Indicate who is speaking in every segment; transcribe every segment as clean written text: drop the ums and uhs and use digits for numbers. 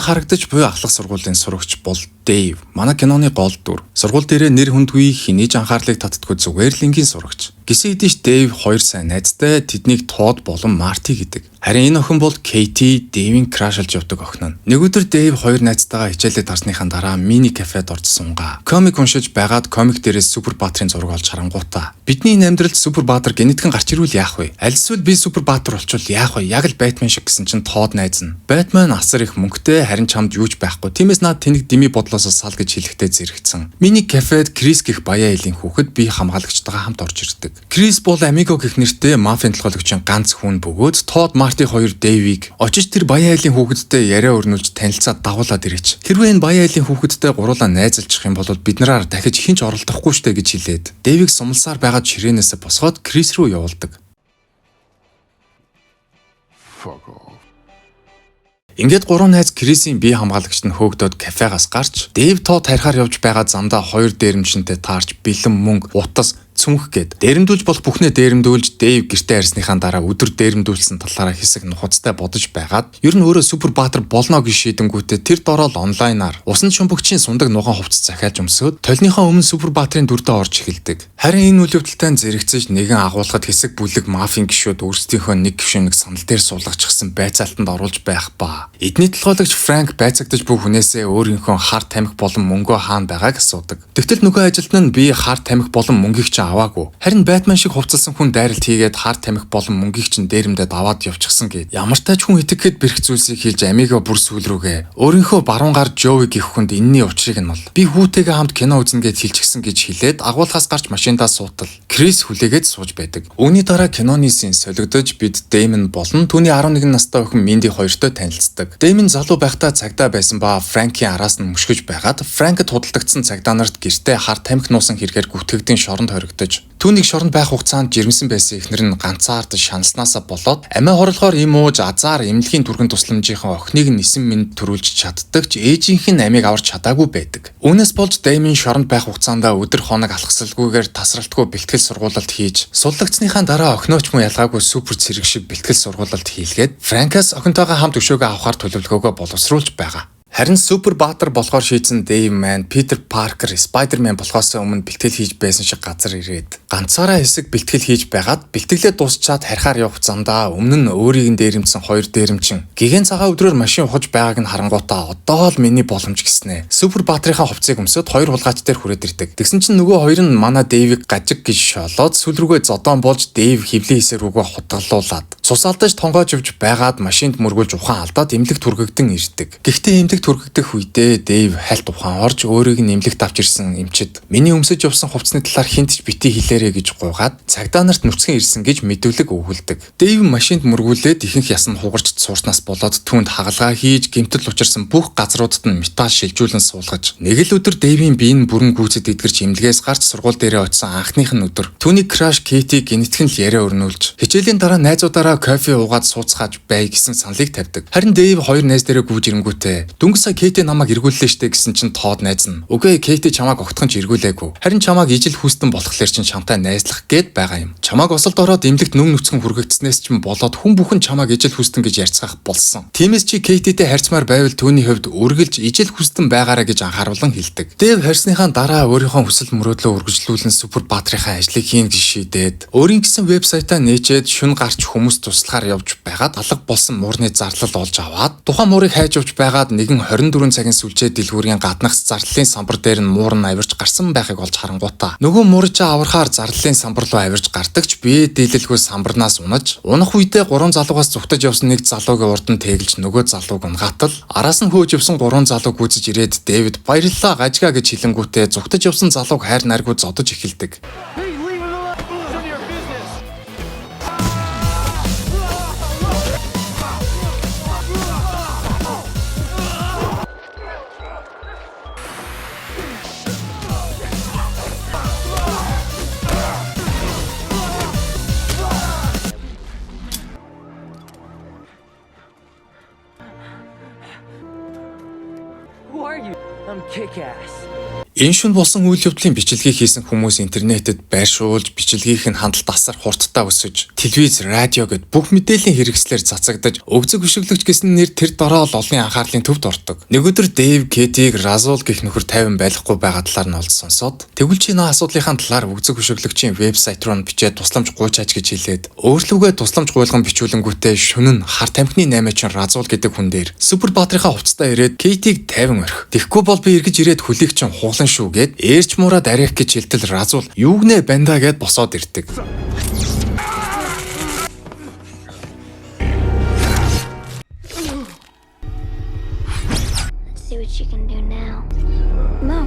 Speaker 1: харагдаж буй ахлах сургуулийн сурагч бол Дэйв. Манай киноны гол дүр. Сургууль дээрээ нэр хүндгүй, хэний ч анхаарлыг татдаггүй, зүгээр л энгийн сурагч. Гэсэн хэдий ч Дэйв хоёр сайн найзтай, тэднийг Тод болон Марти гэдэг. Харин энэ охин бол Кейти, Дэйвийн crush лж явдаг охин нь. Нэг өдөр Дэйв хоёр найзтайгаа хичээлээ дарсныхаа дараа мини кафед орж сунгаа. Комик уншиж байгаад комик дээрээс супер баатрын зураг олж харангуутаа, "Бидний энэ амьдралд супер баатар гэнэтхэн гарч ирвэл яах вэ? Аль эсвэл би супер баатар болчвол яах вэ? Яг л Бэтмен шиг" гэсэн чинь Тод найз нь, "Бэтмен асар их мөнгөтэй, харин чамд юу ч байхгүй. Тиймээс наад тэнэг дими бодлоосоо сал" гэж хэлэхдээ зэрэгцэн. Мини кафед Крис гэх баян айлын хүүхэд бие хамгаалагчтайгаа хамт орж ирдэг. Крис бол Амиго гэх нэртэй мафийн толгойлогчийн ганц хүн бөгөөд Тод, Марти хоёр Дэйвийг очиж тэр баян айлын хүүхэдтэй яриа өрнүүлж танилцаад дагуулад ирээч. Хэрвээ энэ баян айлын хүүхэдтэй гуруулаа найзалчих юм бол бид нараар дахиж хэн ч оролдохгүй штэ гэж хэлээд Дэйвийг сумласаар байгаа ширээнээсээ босгоод Крис рүү явуулдаг.
Speaker 2: Fuck off.
Speaker 1: Ингээд гурван найз Крисийн бие хамгаалагч нь хөөгдөөд кафегаас гарч, Дэйв, Тод харихаар явж байгаа замдаа хоёр дээрэмчинтэй таарч, бэлэн мөнгө, утас, цүнх гээд дээрэмдүүлж болох бүхнээ дээрэмдүүлж, Дэйв гэртээ харьсныхаа дараа өдөр дээрэмдүүлсэн талаараа хэсэг нухацтай бодож байгаад, ер нь өөрөө супер баатар болно гэж шийдэнгүүтээ тэр дороо л онлайнаар усан шумбагчийн сундаг нуган хувцас захиалж өмсөөд, толиныхоо өмнө супер баатрын дүрдээ орж эхэлдэг. Харин энэ үйл явдалтай зэрэгцэж нэгэн агуулгад хэсэг бүлэг мафийн гишүүд өөрсдийнхөө нэг гишүүнийг санал дээр суулгачихсан байцаалтанд оруулж байх ба эдний толгойлогч Франк байцаагдаж буй хүнээсээ өөрийнхөө хар тамхи болон мөнгөө хаана байгааг асуудаг. Тэгтэл нөгөө ажилтан нь би хар тамхи болон мөнгийг чинь аваагүй. Харин Бэтмен шиг хувцалсан хүн дайралт хийгээд хар тамхи болон мөнгийг чинь дээрэмдээд аваад явчихсан гээд ямар ч хүн итгэхэд бэрх зүйлсийг хэлж, амигаа бүр сүүл рүүгээ өөрийнхөө баруун гар Жови гэх хүнд энэний учрыг нь бол би хүүтэйгээ хамт кино үзнэ гээд хэлчихсэн гэж хэлээд, агуулхаас гарч машиндаа суутал Крис хүлээгээд сууж байдаг. Үүний дараа киноны scene солигдож, бид Дэймон болон түүний 11 настай охин Минди хоёртой танилцдаг. Дэймон залуу байхдаа цагдаа байсан ба Франкийн араас нь мөшгөж байгаад, Франкд худалдагдсан цагдаа нарт гэртээ хар тамхи нуусан хэрэгээр гүтгэгдэн шоронд хоригдож, түүнийг шоронд байх хугацаанд жирэмсэн байсан эхнэр нь ганцаард шаналснаасаа болоод амиа хорлохоор им ууж, азаар эмнэлгийн түргэн тусламжийнхан охиныг нь 9 минут төрүүлж чаддаг ч ээжийнх нь амийг аварч чадаагүй байдаг. Үүнээс болж Дэймон шоронд байх хугацаанд өдөр хоног алхасалгүйгээр тасралтгүй бэлтгэл сургуулалт хийж, суллагдсныхаа дараа охиноо ч мөн ялгаагүй супер цэрэг шиг бэлтгэл сургуулалт хийлгээд, Франкаас охинтойгоо хамт өшөөгөө авахар төлөвлөгөөгөө боловсруулж байгаа. Харин супер баатар болохоор шийдсэн Дэйв маань Питер Паркер Спайдермен болохоос өмнө бэлтгэл хийж байсан шиг газар ирээд ганцаараа хэсэг бэлтгэл хийж байгаад, бэлтгэлээ дуусчаад харихаар явах замдаа өмнө нь өөрийг нь дээрэмдсэн хоёр дээрэмчин гэгээн цагаан өдрөөр машин ухаж байгааг нь харангуутаа одоо л миний боломж гэснэ. Супер баатрынхаа хувцсыг өмсөд хоёр хулгайч дээр хүрээд ирдэг. Тэгсэн чинь нөгөө хоёр нь манай Дэйвийг гажиг гэж шоолоод, сүүл рүүгээ зодоон болж, Дэйв хэвлийн хэсэг рүүгээ хутгалуулад цус алдаж тонгоож явж байгаад машинд мөргүүлж ухаан алдаад эмнэлэгт хүргэгдэн ирдэг. Гэхдээ эмнэлэгт хүргэгдэх үедээ Дэйв хальт ухаан орж, өөрийг нь эмнэлэгт авч ирсэн эмчид миний өмсөж явсан хувцсны талаар хэнд ч битгий хэлээрэй гэж гуйгаад, цагдаа нарт нүцгэн ирсэн гэж мэдүүлэг өгүүлдэг. Дэйв машинд мөргүүлээд ихэнх яс нь хугарч цуурснаас болоод түүнд хагалгаа хийж, гэмтэл учирсан бүх газруудад нь металл шилжүүлэн суулгаж, нэг л өдөр Дэйвийн бие нь бүрэн гүйцэд эдгэрч, эмнэлгээс гарч сургууль дээрээ очисон анхных нь өдөр түүний crush Кейти гэнэтхэн л яриа өрнүүлж, хичээлийн дараа найзуудаараа кофе уугаад сууцгааж бай гэсэн саналыг тавьдаг. Харин Дэйв хоёр найз дээрээ гүйж ирэнгүүтээ дөнгөж сая Кейти намайг эргүүллээ штэ гэсэн чинь Тод найз нь үгүй, Кейти чамайг огтхон ч эргүүлээгүй. Харин чамайг ижил хүстэн болохоор чинь чамтай найзлах гээд байгаа юм. Чамайг осолд ороод эмнэлэгт нүм нүцгэн хүргэгдснээс чинь болоод хүн бүхэн чамайг ижил хүстэн гэж ярьцгаах болсон. Тиймээс чи Кейтитэй харьцмаар байвал түүний хувьд үргэлж ижил хүстэн байгаарай гэж анхааруулан хэлдэг. Дэйв харьсныхаа дараа өөрийнхөө хүсэл мөрөөдлөө үргэлжлүүлэн супер баатрынхаа ажлыг хийнэ гэж шийдээд, өөрийн гэсэн вебсайтаа нээчээд, шөнө гарч хүмүүс туслахаар явж байгаад алга болсон муурны зарлал олж аваад, тухайн муурыг хайж явж байгаад нэгэн 24 цагийн сүлжээ дэлгүүрийн гаднах зарлалын самбар дээр нь муур нь авирч гарсан байхыг олж харангуутаа нөгөө муурыг аврахаар зарлалын самбар руу авирч гардаг ч бие дийлэлгүй самбарнаас унаж, унах үедээ гурван залуугаас зүхтэж явсан нэг залуугийн урд нь тэглэж нөгөө залууг унгаатал араас нь хөөж явсан гурван залуу гүйцэж ирээд, Дэвид "Баярлалаа, гажгаа" гэж хэлэнгүүтээ зүхтэж явсан залууг хайр найргүй зодож эхэлдэг.
Speaker 3: Hey, leave him alone! It's none of your business! Who are you? I'm Kick-Ass.
Speaker 1: Энэ шөнө болсон үйл явдлын бичлэгийг хийсэн хүмүүс интернетэд байршуулж, бичлэгийг нь хандалт асар хурдтай өсөж, телевиз, радио гээд бүх мэдээллийн хэрэгслээр цацагдаж, өгзөг хөшөглөгч гэсэн нэр тэр дороо л олонний анхаарлын төвд ордог. Нэг өдөр Дэйв Кетиг Разул гэх нөхөр тайван байхгүй байгаа талаар нь олж сонсоод, тэгвэл чи наа асуудлынхаа талаар өгзөг хөшөглөгчийн вебсайт руу нь бичээд тусламж гуйчаач гэж хэлээд, өөрлөгөө тусламж гуйлган бичүүлэнгүүтээ шөнө нь хар тамхины наймаачин Разул гэдэг хүн дээр Супер Баатрынхаа хувцастаа ирээд Кейтиг тайван орхи. Тэгэхгүй бол би эргэж ирээд хөлийг чинь хуглан шүү гээд ээрч муураад арих гэж хэлтэл Разул юугнэ бандаа гэд босоод ирдэг.
Speaker 4: Let's see what you can do now. Mo.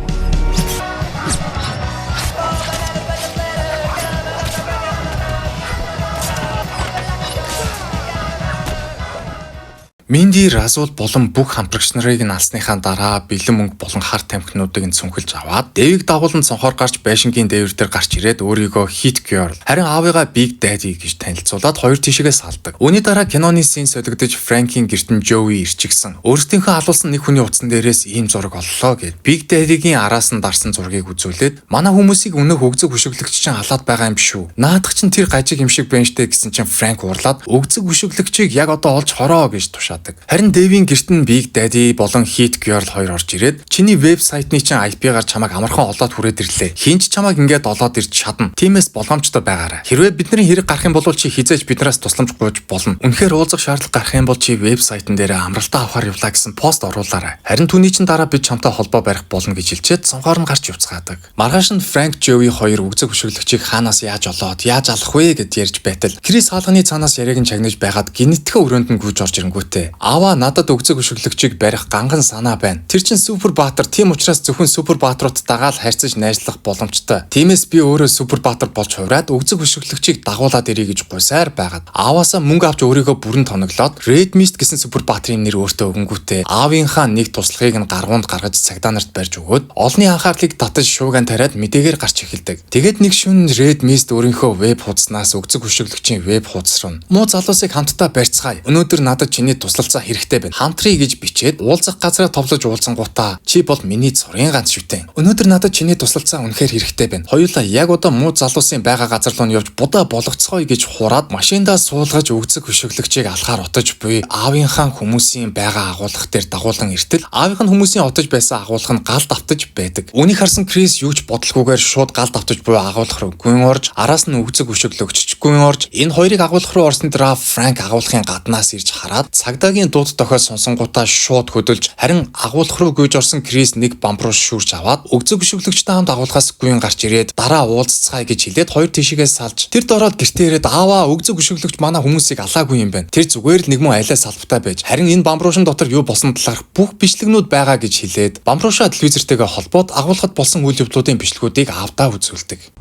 Speaker 1: Минди Разул болон бүх хамтрагч нарыг нь алсныхаа дараа бэлэн мөнгө болон хар тамхинуудыг нь цүнхэлж аваад Дэвийг дагуулan цонхоор гарч байшингийн дээвэр дээр гарч ирээд өөрийгөө Hit Girl харин аавыгаа Big Daddy гэж танилцуулаад хоёр тишээгээ салдаг. Үүний дараа киноны син солигдож Франкийн гэрт нь Joey ирчихсэн. Өөрсдийнхөө алуулсан нэг хүний утсан дээрээс ийм зураг оллоо гэд Big Daddy-гийн араас нь дарсан зургийг үзүүлээд манай хүмүүсийг өнөөх өгзөг хөшөглөгч чинь алаад байгаа юм биш үү? Наадах чинь тэр гажиг юм шиг байна штэ гэсэн чинь Франк уурлаад өгзөг хөшөглөгчийг яг одоо олж хороо гэж тушаадаг. Харин Дэвийн гэрт нь Big Daddy болон Hit Girl хоёр орж ирээд чиний вебсайтны чинь IP-гаар чамайг амархан олоод хүрээд ирлээ. Хэн ч чамайг ингээд олоод ирж чадна. Тиймээс болгоомжтой байгаарай. Хэрвээ бидний хэрэг гарах юм бол чи хэзээ ч биднээс тусламж гуйж болно. Үнэхээр уулзах шаардлага гарах юм бол чи вебсайтн дээр амралтаа авахар явлаа гэсэн пост оруулаарай. Харин түүний чинь дараа бид чамтай холбоо барих болно гэж хэлчихэд цонхоор нь гарч явцгаадаг. Маргааш нь Франк Жови хоёр өгзөг хөшөглөгчийг хаанаас яаж олоод яаж алах вэ гэд ярьж байтал Крис хаалганы цаанаас яриаг нь чагнаж байгаад гинэтгэн өрөөнд нь гүйж орж ирэнгүүтээ аваа надад өгзөг хөшөглөгчийг барих ганган санаа байна. Тэр чинь супер баатар, тийм учраас зөвхөн супер баатруудтайгаа л харьцаж найзлах боломжтой. Тиймээс би өөрөө супер баатар болж хувраад өгзөг хөшөглөгчийг дагуулад ирье гэж гуйсаар байгаад ааваасаа мөнгө авч өөрийгөө бүрэн тоноглоод Red Mist гэсэн супер баатрын нэр өөртөө өгөнгүүтээ аавынхаа нэг туслахыг нь гаргуунд гаргаж цагдаа нарт барьж өгөөд олонний анхаарлыг татаж шууган тариад мэдээгээр гарч эхэлдэг. Тэгээд нэг шөнө Red Mist өөрийнхөө веб хуудаснаас өгзөг хөшөглөгчийн веб хуудас руу муу залуусыг хамтдаа барьцгаая. Өнөөдөр надад чиний туслалцаа хэрэгтэй байна. Хамтрий гэж бичээд уулзах газараа товлож уулзсангуудаа чи бол миний цорын ганц шүтэн. Өнөөдөр надад чиний туслалцаа үнэхээр хэрэгтэй байна. Хоёулаа яг одоо муу залуусын байгаа газар руу нь явж будаа болгоцгоё гэж хураад машиндаа суулгаж өгзөг хөшөглөгчийг алхаар отож буй аавынхаа хүмүүсийн байгаа агуулгах дээр дагуулan иртэл аавынх нь хүмүүсийн отож байсан агуулга нь гал давтаж байдаг. Үүнийг харсан Крис юу ч бодлохгүйгээр шууд гал давтаж буй агуулга руу гүн орж араас нь өгзөг хөшөглөгч гүн орж энэ хоёрыг агуулга руу орсны дараа Франк агуулгын гаднаас ирж хараад цагдаагийн дууд дохио сонсонгуудаа шууд хөдөлж харин агуулга руу гүйж орсон Крис нэг бамп руу шүүрч аваад өгзөг хөшөглөгчтэй хамт агуулгаас гүйн гарч ирээд дараа уулзцгаая гэж хэлээд хоёр тишээгээ салж тэр дороод гэртээ ирээд ааваа өгзөг хөшөглөгч манай хүмүүсийг алаагүй юм байна. Тэр зүгээр л нэг мөн алиа салбатай байж харин энэ бамбруушин дотор юу болсон талаарх бүх бичлэгнүүд байгаа гэж хэлээд бамбруушаа телевизэртэйгээ холбоод агуулгад болсон үйл явдлуудын бичлэгүүдийг аавдаа үзүүлдэг.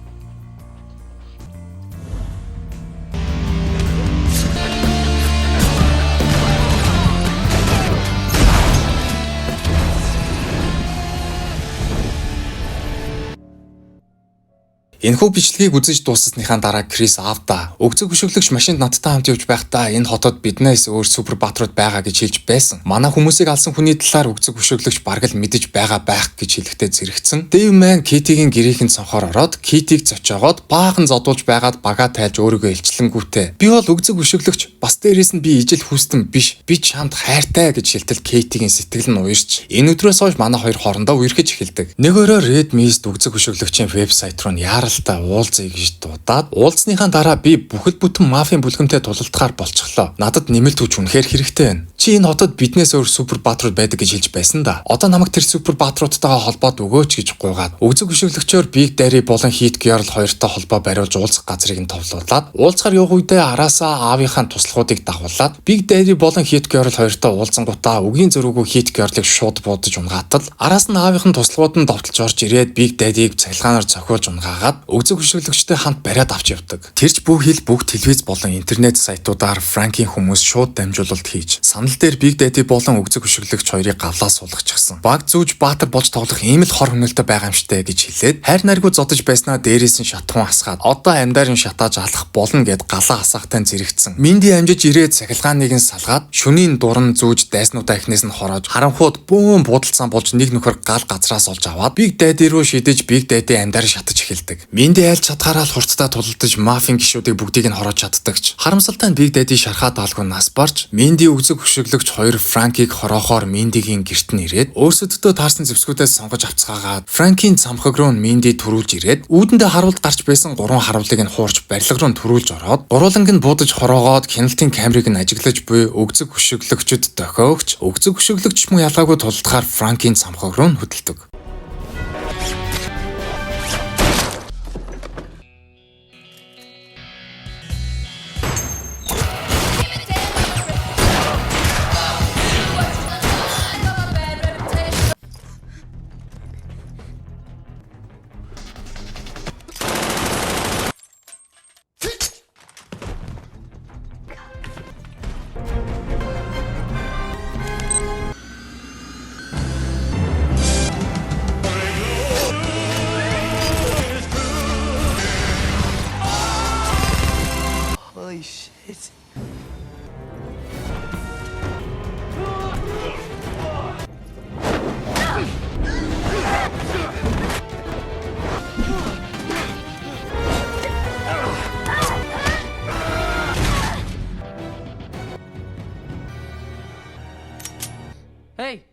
Speaker 1: Энэхүү бичлэгийг үзэж дууссасныхаа дараа Крис аавдаа өгзөг хөшөглөгч машинд надтай хамт явж байхдаа энэ хотод биднээс өөр супер баатрууд байгаа гэж хэлж байсан. Манай хүмүүсийг алсан хүний талаар өгзөг хөшөглөгч бараг л мэдэж байгаа байх гэж хэлэхдээ зэрэгцэн. Дэв маань Китигийн гэрийнхэн цонхоор ороод Китиг зочоогоод баахан зодуулж байгаад бага тайлж өөрийгөө илчлэнгүүтээ. Би бол өгзөг хөшөглөгч бас дээрээс нь би ижил хүстэн биш. Би чамд хайртай гэж хэлтэл Китигийн сэтгэл нь уярч. Энэ өдрөөс хойш манай хоёр хоорондоо үерхэж эхэлдэг. Нэг өрөө Red Mist өгзөг хөшөглөгчийн вебсайт руу нь яаралтай уулзъя гэж дуудаад уулзсныхаа дараа би бүхэл бүтэн мафийн бүлгэмтэй тулалдахаар болчихлоо. Надад нэмэлт хүч үнэхээр хэрэгтэй байна. Чи энэ хотод биднээс өөр супер баатрууд байдаг гэж хэлж байсан да. Одоо намайг тэр супер баатруудтайгаа холбоод өгөөч гэж гуйгаад өгзөг хөшөглөгчөөр Big Daddy болон Hit Girl хоёртой холбоо бариулж уулзах газрыг нь товлуулад уулзахаар явах үедээ араасаа аавынхаа туслахуудыг дагуулад Big Daddy болон Hit Girl хоёртой уулзсангуудаа үгийн зөрүүгүй Hit Girl-ыг шууд буудаж унгаатал араас нь аавынх нь туслахууд нь довтолж орж ирээд Big Daddy-г цахилгаанаар цохиулж унгаагаад асгаад өгзөг хөшөглөгчтэй хамт бариад авч явдаг. Тэрч бүх хил бүх телевиз болон интернет сайтуудаар Франкийн хүмүүс шууд дамжуулалт хийж санал дээр Big Daddy болон өгзөг хөшөглөгч хоёрыг гавлаа суулгачихсан. Баг зүүж баатар болж тоглох ийм л хор хөнөөлтэй байгаа юм штэ гэж хэлээд хайр найргүй зодож байснаа дээрээс нь шатхуун асгаад одоо амьдаар нь шатааж алах болно гэд галаа асаахтай зэрэгцсэн. Минди амжиж ирээд цахилгааныг нь салгаад шөнийн дуран зүүж дайснуудаа эхнээс нь хороож харанхууд бөөн буудалцсан болж нэг нөхөр гал газраас олж аваад Big Daddy руу шидэж Big Daddy амьдаар шатаж эхэлдэг. Минди айлч чадхаараа л хурцтай тулалдаж мафийн гишүүдийг бүгдийг нь хороож чаддагч. Харамсалтай нь Big Daddy шархаа даалгүй нас барж Минди өгзөг хөшөглөгч хоёр Франкийг хороохоор Миндигийн герт нь ирээд өөрсөддөө таарсан зэвсгүүдээс сонгож авцгаагаад Франкийн цамхаг руу нь Минди түрүүлж ирээд үүдэндээ харуулд гарч байсан гурван харуулыг нь хуурч барилга руу нь түрүүлж ороод гурвууланг нь буудаж хороогоод хяналтын камерыг нь ажиглаж буй өгзөг хөшөглөгчд дохиогч өгзөг хөшөглөгч мөн ялгаагүй тулдахаар Франкийн цамхаг руу нь хөдөлдөг.
Speaker 3: Holy shit. Hey.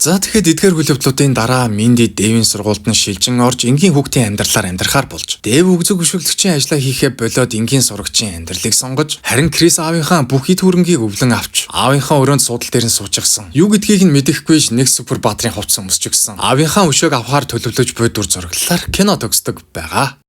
Speaker 1: За тэгэхэд эдгээр үйл явдлуудын дараа Минди Дэвийн сургуульд нь шилжин орж энгийн хүүхдийн амьдралаар амьдрахаар болж Дэв өгзөг хөшөглөгчийн ажлаа хийхээ болиод энгийн сурагчийн амьдралыг сонгож харин Крис аавынхаа бүх эд хөрөнгийг өвлөн авч аавынхаа өрөөнд суудал дээр нь суужчихсан. Юу гэдгийг нь мэдэхгүй ш нэг супер баатрын хувцас өмсчихсэн. Аавынхаа өшөөг авахаар төлөвлөж буй дүр зураглалаар кино төгсдөг байгаа.